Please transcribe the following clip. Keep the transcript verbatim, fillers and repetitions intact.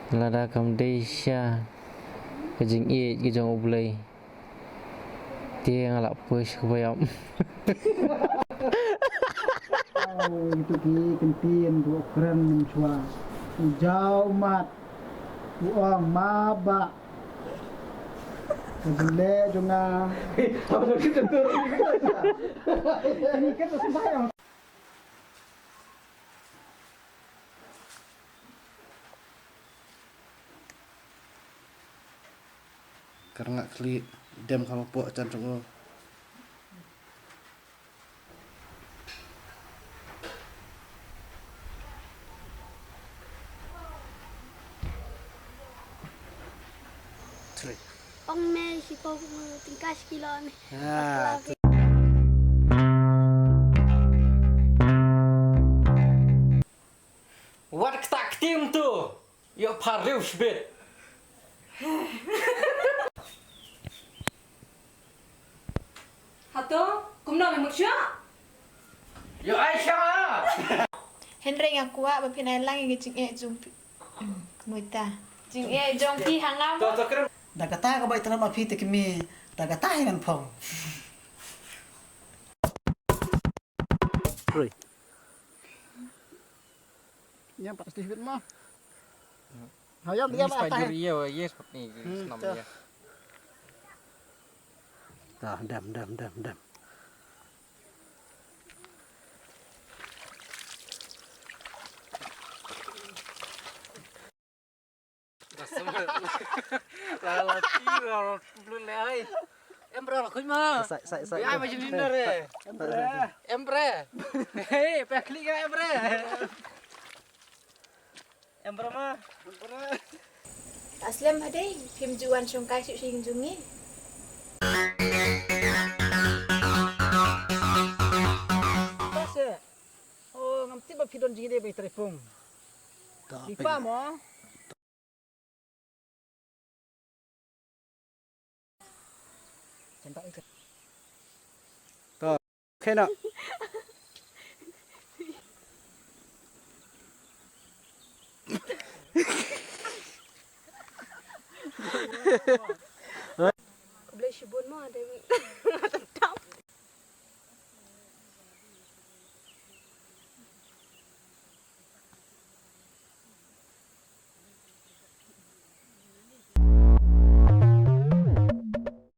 Lada kam dei sha ka jingïeit ka jong U Blei, te nga lah poi sha kaba ïap. Ito ki kyntien ruh kren mynshwa. U jaw mat. U ong ma ba. Ka jingleh jong nga. Ka rngah khlieh, dem kham hapoh jan jong u. Ong me shi ko tingka shi kilo me. Ah. Wat kata ktim tu. Ïoh pha riewspah. Hato, kumno me mut shuh? Ïoh ai shuh. Hynrei nga kwah ba phin ai lang ïa ka jingeh jong phi. Hmm, kumta. Jingeh jong phi ha nga mo. Da kata kaba ïatylli ma phi te kmie, da kata hi ngan phong. Ïa pat sdih bit mo. Ha, ïa, ïa, ïa, pat ni, hmm, snam ta. Ïa. Ta, dem, dem, dem, dem. La, la, ti, la, la, blut le, ai. Em bra, la, kuy ma. Sai, sai, sai. Ai, ma jin lin re. Em bra. Em bra. Hei, pe klik ya, em bra. Em bra ma. Aslem hadei, phim ju wan shongkai shu shing jungi. Pas ya. Oh, ngam tip ba phi don jingïadei bad i Trepung. Phi pam mo? To, khena. Khublei shibun mo, ade.